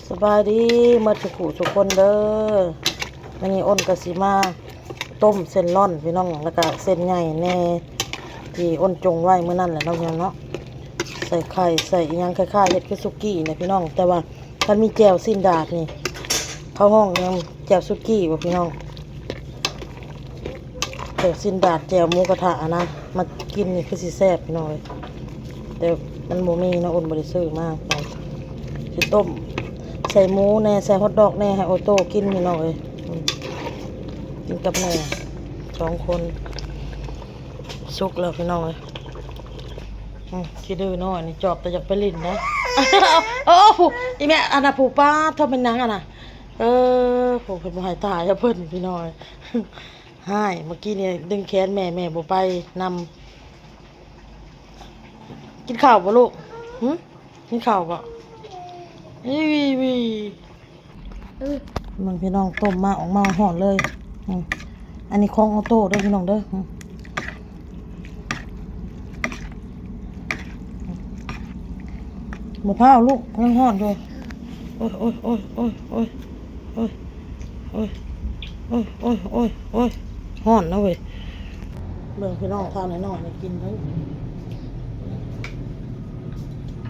ສະບາຍດີໝົດທຸກຜູ້ທຸກຄົນເດີ. ມື້ນີ້ອ້ນກໍຊິມາຕົ້ມເສັ້ນລ້ອນພີ່ນ້ອງ ແລ້ວກໍເສັ້ນໃຫຍ່ແດ່ ທີ່ອ້ນຈົງໄວ້ມື້ນັ້ນແຫຼະເນາະ ພີ່ນ້ອງເນາະ. ໃສ່ໄຂ່ ໃສ່ອີ່ຫຍັງ ຄ້າຍໆເຮັດຄືສຸກີ້ນະພີ່ນ້ອງ ແຕ່ວ່າຄັນມີແຈ່ວຊີ້ນດາດນີ້ ເຂົາຮ້ອງຫຍັງ ແຈ່ວສຸກີ້ບໍ່ພີ່ນ້ອງ? ແຈ່ວຊີ້ນດາດ ແຈ່ວໝູກະທະຫັ້ນນະ ມາກິນນີ້ຄືຊິແຊບພີ່ນ້ອງເອີຍ ແຕ່ມັນບໍ່ມີເນາະ ອ້ນບໍ່ໄດ້ຊື້ມາ. ຊິຕົ້ມໃສ່ໝູແດ່ ໃສ່ຮອດດອກແດ່ ໃຫ້ໂອໂຕ້ກິນພີ່ນ້ອງເອີຍ ອືມ ກິນກັບແມ່ສອງຄົນ. ສຸກແລ້ວພີ່ນ້ອງເອີຍ ອືມ ຂີ້ດື້ນ້ອຍນີ້ ຈອບແຕ່ຢາກໄປຫຼິ້ນນະ. ໂອ້ ຜູ້ ອີແມ່ອັນນະ ຜູ້ ປາດ ເທົ່າແມ່ນຫຍັງອັນນະ. ເອີ ຜູ້ເພິ່ນບໍ່ໃຫ້ຖ່າຍໃຫ້ເພິ່ນພີ່ນ້ອງເອີຍ ຮ້າຍ. ເມື່ອກີ້ນີ້ດຶງແຂນແມ່ ແມ່ບໍ່ໄປນຳ. ກິນເຂົ້າບໍ່ລູກ? ຫຶ? ກິນເຂົ້າບໍ່? ອີວີວີ ເບິ່ງພີ່ນ້ອງ ຕົ້ມມາອອກມາຮ້ອນເລີຍ. ອືມ ອັນນີ້ຂອງໂອໂຕ້ເດີພີ່ນ້ອງເດີ. ອືມ ບໍ່ພ້າວລູກ ຍັງຮ້ອນຢູ່. ໂອ້ຍ ໂອ້ຍ ໂອ້ຍ ໂອ້ຍ ໂອ້ຍ ໂອ້ຍ ໂອ້ຍ ໂອ້ຍ ໂອ້ຍ ໂອ້ຍ ຮ້ອນນະເວີຍ. ເບິ່ງພີ່ນ້ອງ ທ້າວນ້ອຍໆນີ້ກິນເບິ່ງ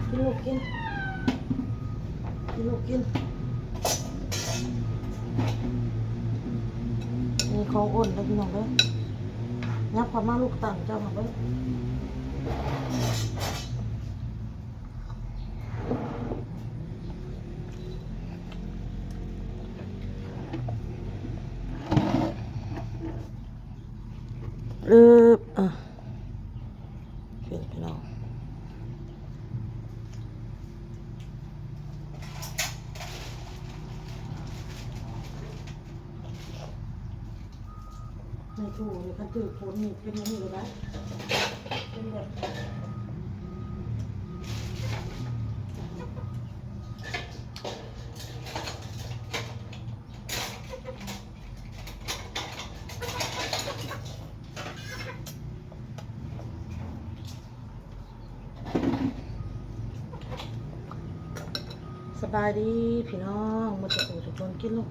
ກິນລູກກິນ ກິນລູກກິນ. ນີ້ຂອງອ້ນເດີພີ່ນ້ອງເດີ. ຫຍັບເຂົ້າມາລູກ ຕັ້ງເຈົ້າມາເບິ່ງ. ອືບ ອ່ະ ເປັນພີ່ນ້ອງ ໃນຕູ້ນີ້ ຄັນຖືກຝົນນີ້ເປັນອັນນີ້ເລີຍນະ ເປັນແບບ ສະບາຍດີພີ່ນ້ອງໝົດທຸກຜູ້ທຸກຄົນ ກິນລູກ.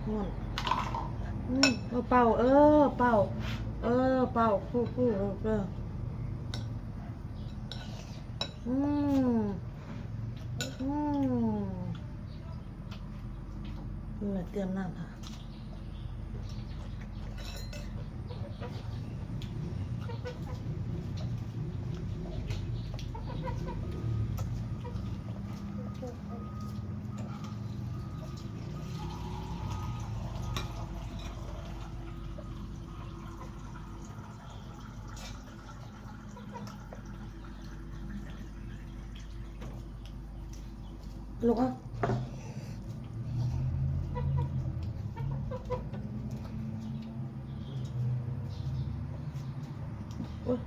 ຮ້ອນ ອືມ ເອີ ເປົ່າ ເອີ ເປົ່າ ເອີ ເປົ່າ ຟູໆ ເອີ ອືມ ອືມ ນີ້ແຫຼະ ຕຽມນ້ຳ ລູກເອີຍ ໂອ້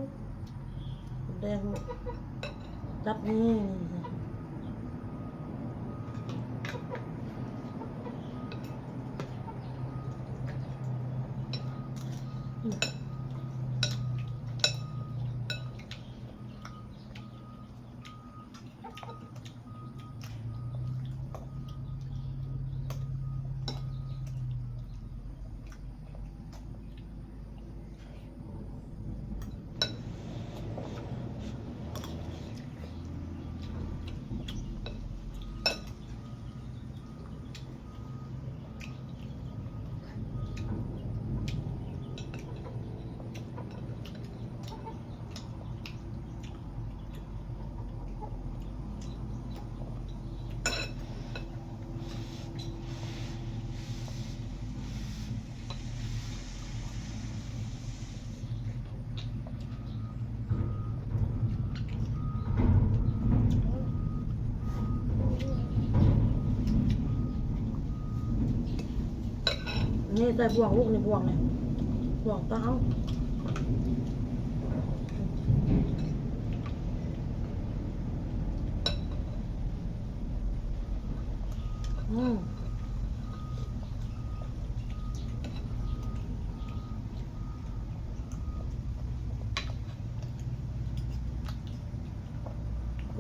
ຍ ແດງ ຈັບນີ້. ນີ້ໃສ່ບ່ວງລູກ ນີ້ບ່ວງນີ້ ບ່ວງຕາເອົາ. ອືມ.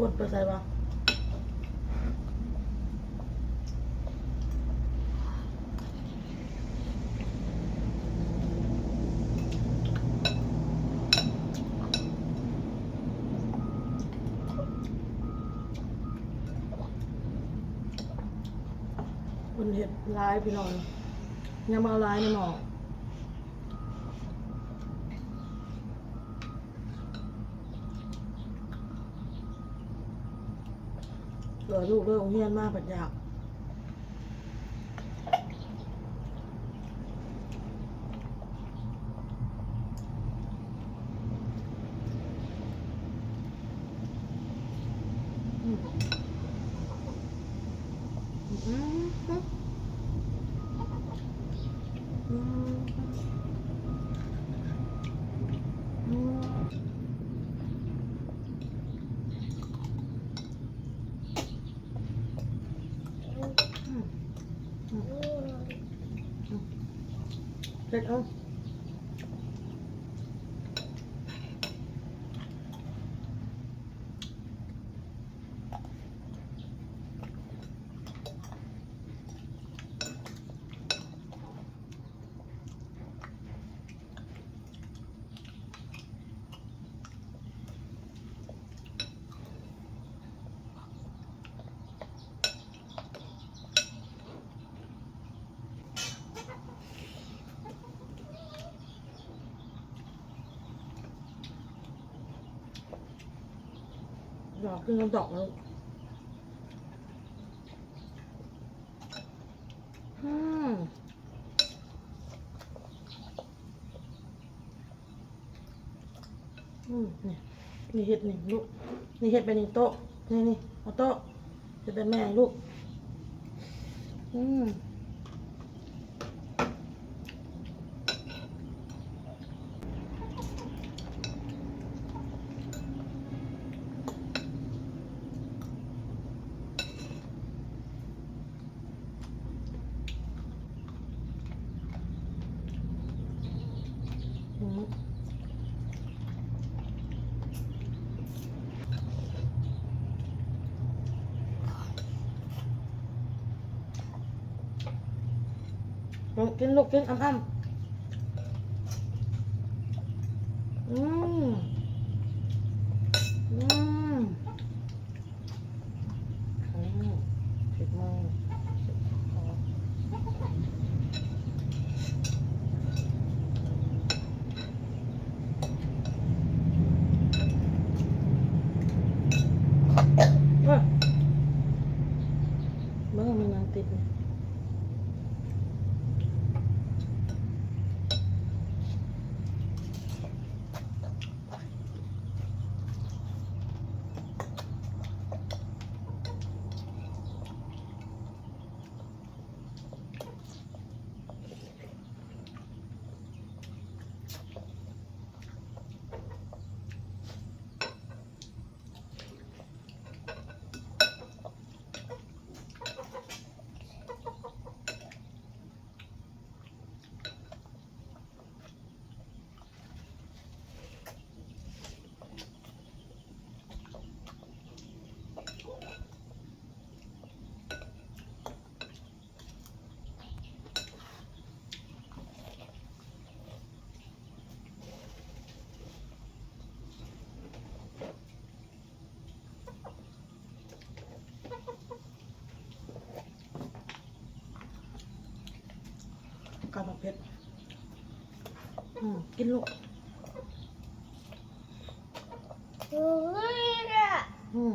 ຄົນໄປໃສ່ວະ? ເພິ່ນເຮັດຫຼາຍພີ່ນ້ອງ ຍັງບໍ່ເອົາຫຼາຍໃນໝໍ້. ເອີ ລູກເລີກໂຮງຮຽນມາພັດຢາກ. ອືມ ອືມ ອືມ ອືມ ອືມ ອືມ ເຮັດເອົາ. ຢາກກິນດອກ ອືມ ອືມ ນີ້ ນີ້ເຮັດນີ້ລູກ ນີ້ເຮັດແບບນີ້ໂຕະ ນີ້ ນີ້ ເອົາໂຕະ ເຮັດແບບແມ່ລູກ ອືມ. ກິນລູກ ກິນ ອ້ຳໆ ອືມ ອືມ ອືມ ເຜັດມາກ ເບິ່ງມັນຍັງຕິດ. ກັບໝາກເຜັດ ອືມ ກິນລູກ ອືມ.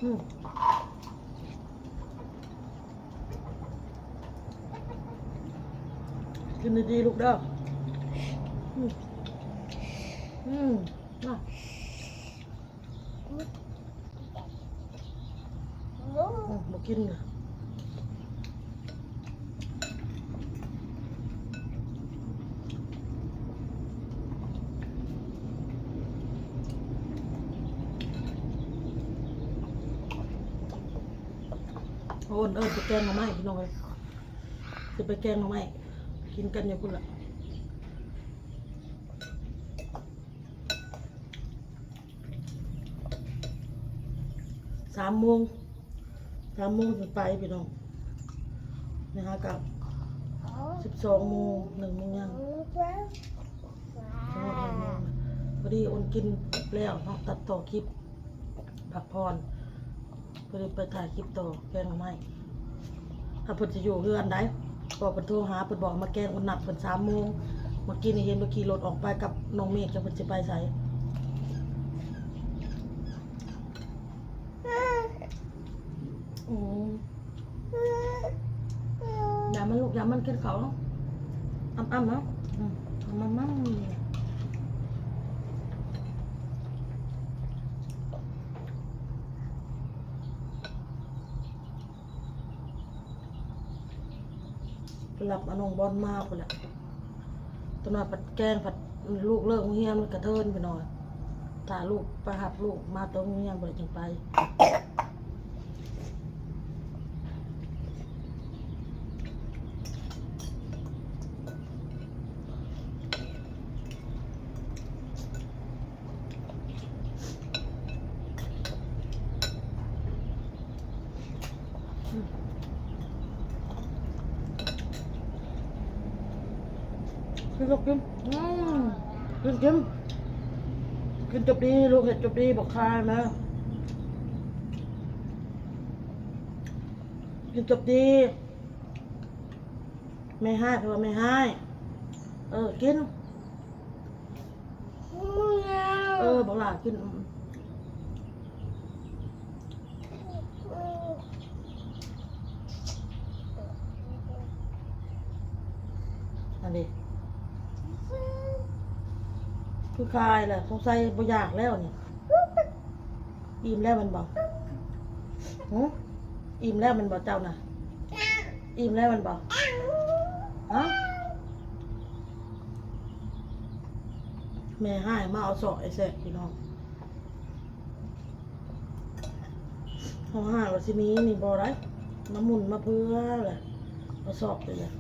ອືມ. ກິນດີໆ ລູກເດີ. ອືມ ອືມ ມາ ອືມ ບໍ່ກິນນະ. ໂອ້ ເອີ້ນໄປແກງໜໍ່ໄມ້ ພີ່ນ້ອງເອີຍ, ຊິໄປແກງໜໍ່ໄມ້ ກິນກັນຢູ່ພຸ້ນລະ. ສາມໂມງ ສາມໂມງຈຶ່ງໄປພີ່ນ້ອງ. ນີ້ຫາກະສິບສອງໂມງ ໜຶ່ງໂມງຍັງ ພໍດີອົນກິນແລ້ວເນາະ ຕັດຕໍ່ຄລິບ ພັກຜ່ອນ ເພິ່ນໄປຖ່າຍຄລິບຕໍ່ ແກງໜໍ່ໄມ້. ຖ້າເພິ່ນຊິຢູ່ເຮືອນໃດ ເພາະເພິ່ນໂທຫາ ເພິ່ນບອກມາແກງ ເພິ່ນນັດເພິ່ນສາມໂມງ. ເມື່ອກີ້ນີ້ເຫັນວ່າຂີ່ລົດອອກໄປກັບນ້ອງເມກ ຈັກເພິ່ນຊິໄປໃສ. ອືມ ຢ່າມັນລູກ ຢ່າມັນ ກິນເຂົ້າ ອ້ຳໆ ເນາະ. ອືມ ອ້ຳໆ ໄປຮັບອານ້ອງບອນມາພຸ້ນແຫຼະ. ຕົວນ້ອຍພັດແກງ ພັດລູກເລີກໂຮງຮຽນ ມັນກະເທີນໄປໜ້ອຍ. ຖ້າລູກໄປຮັບລູກມາແຕ່ໂຮງຮຽນພຸ້ນແຫຼະຈຶ່ງໄປ. ກິນລູກກິນ ອືມ ກິນ ກິນ ກິນຈົບດີ ລູກເຮັດຈົບດີ ບັກຄາຍນະ ກິນຈົບດີ. ແມ່ຮ້າຍ ເພິ່ນວ່າແມ່ຮ້າຍ. ເອີ ກິນ ເອີ ບັກຫຼ້າກິນ. ອັນນີ້ຄືຄາຍແຫຼະ ສົງໄສບໍ່ຢາກແລ້ວນີ້. ອີ່ມແລ້ວແມ່ນບໍ່? ຫື? ອີ່ມແລ້ວແມ່ນບໍ່ເຈົ້ານະ? ອີ່ມແລ້ວແມ່ນບໍ່? ຮະ? ແມ່ຮ້າຍມາເອົາຊອກໄອ້ແຊກ ພີ່ນ້ອງ. ເຮົາຫາວ່າຊິມີນີ້ບໍ່ໄດ້ ມາໝຸ່ນມາເພື່ອແຫຼະ ມາຊອກໄປແຫຼະ.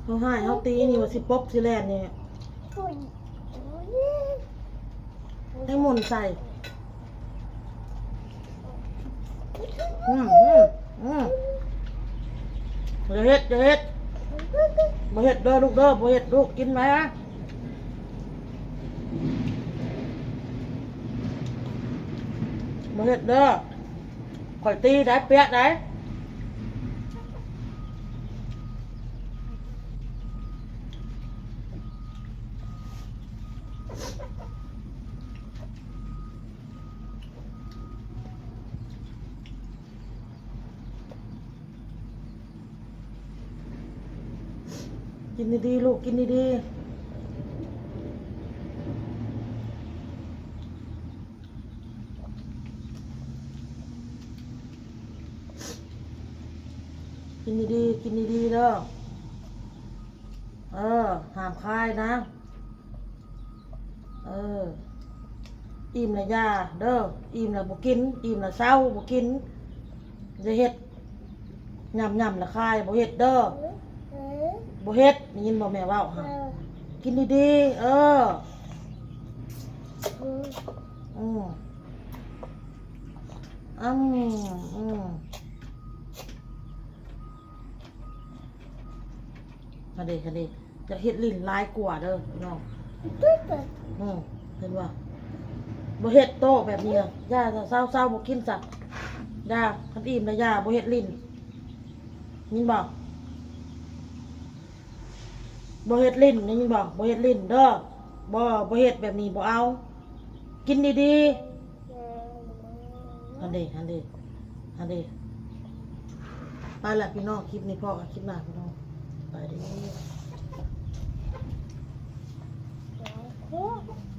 ເຮົາຮ້າຍເຮົາຕີນີ້ວ່າຊິປົບຊິແລ່ນນີ້ ໃຫ້ໝຸ່ນໃສ່. ອືມ ອືມ ອືມ ຢ່າເຮັດ ຢ່າເຮັດ ບໍ່ເຮັດເດີລູກເດີ ບໍ່ເຮັດລູກ ກິນໄວ້ ບໍ່ເຮັດເດີ ຂ້ອຍຕີໄດ໋ ປຽກໄດ໋. ກິນດີໆ ລູກ ກິນດີໆ. ກິນດີໆ ກິນດີໆ ເດີ. ເອີ ຫ້າມຄາຍນະ. ເອີ ອີ່ມລະຢ່າເດີ ອີ່ມລະບໍ່ກິນ ອີ່ມລະເຊົາບໍ່ກິນ. ຢ່າເຮັດ ຫຍ້ຳໆ ລະຄາຍ ບໍ່ເຮັດເດີ ບໍ່ເຮັດ. ໄດ້ຍິນບໍ່ແມ່ເວົ້າຫັ້ນ? ກິນດີໆ ເອີ ອືມ ອືມ ອືມ. ຫັ້ນເດ ຫັ້ນເດ ຢາກເຮັດຫຼິ້ນຫຼາຍກວ່າເດີພີ່ນ້ອງ. ອືມ ເຫັນບໍ່? ບໍ່ເຮັດໂຕແບບນີ້ນະ. ຢ່າຊະ ເຊົາໆ ບໍ່ກິນຊະ. ຢ່າ ຄັນອີ່ມລະຢ່າ ບໍ່ເຮັດຫຼິ້ນ. ຍິນບໍ່? ບໍ່ເຮັດຫຼິ້ນ ໄດ້ຍິນບໍ່? ບໍ່ເຮັດຫຼິ້ນເດີ້. ບໍ່ ບໍ່ເຮັດແບບນີ້ບໍ່ເອົາ. ກິນດີໆ. ຫັ້ນເດ ຫັ້ນເດ ຫັ້ນເດ. ໄປລະພີ່ນ້ອງ, ຄລິບນີ້ພໍ້ກັນຄລິບໜ້າພີ່ນ້ອງ. ໄປເດີ້.